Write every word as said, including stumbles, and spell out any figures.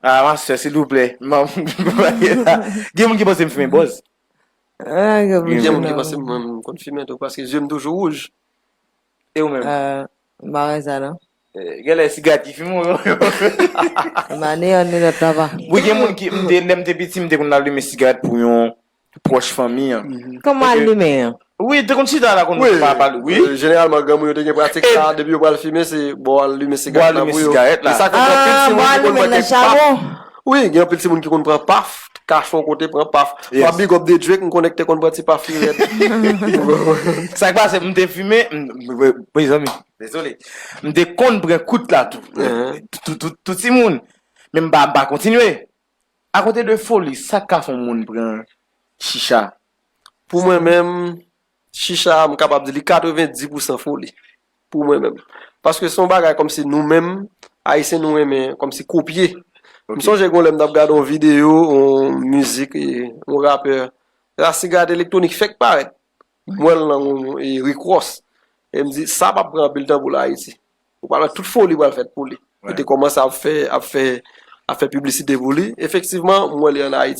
Ah, ma sè, silvouplè. Gen moun ki panse m fimen bòz. Gen moun ki panse mwen m konn fimen tou, paske zye m toujou wouj. E ou menm? M pa wè sa non. Gen lè sigarèt ki fimen w. M pa ni yonn ni lòt papa. Wi, gen moun ki, m te, lè m te piti, m te konn al limen sigarèt pou yon pwòch fanmi an. Kòman al limen an? Wi, te konn chita la konn pa pale. Wi. Jeneralman, granmoun yo te gen pratik sa, depi yo pral fimen, se bò al limen sigarèt la pou yo. Sigarèt la. E sa fè gen anpil timoun ki konn pran kèk paf. Wi, gen anpil timoun ki konn pran paf, kache yon kote, pran paf. W ap big up de Drake, m konnen ki te konn pran ti paf li rèd. Sa k pase, m te fimen, mezanmi, dezole. M te konn pran kout la tou. Tou timoun. Men m pa, m pa kontinye. Akote de foli, sa k ka fè yon moun pran chicha? Pou mwen menm, chicha, m kapab di li katrevenndis pousan foli. Pou mwen menm. Paske se yon bagay kòmsi nou menm, Ayisyen, nou renmen kòmsi kopye. M sonje gen yon lè m t ap gade yon videyo, yon mizik, yon rapè. Sigarèt elektwonik fèk parèt. M wè l nan yon Rick Ross. E m di, sa p ap pran anpil tan pou l Ayiti. Ou pral wè tout foli pral fèt pou li. Yo te kòmanse ap fè, ap fè, ap fè piblisite pou li. Efektivman, m wè li ann Ayiti.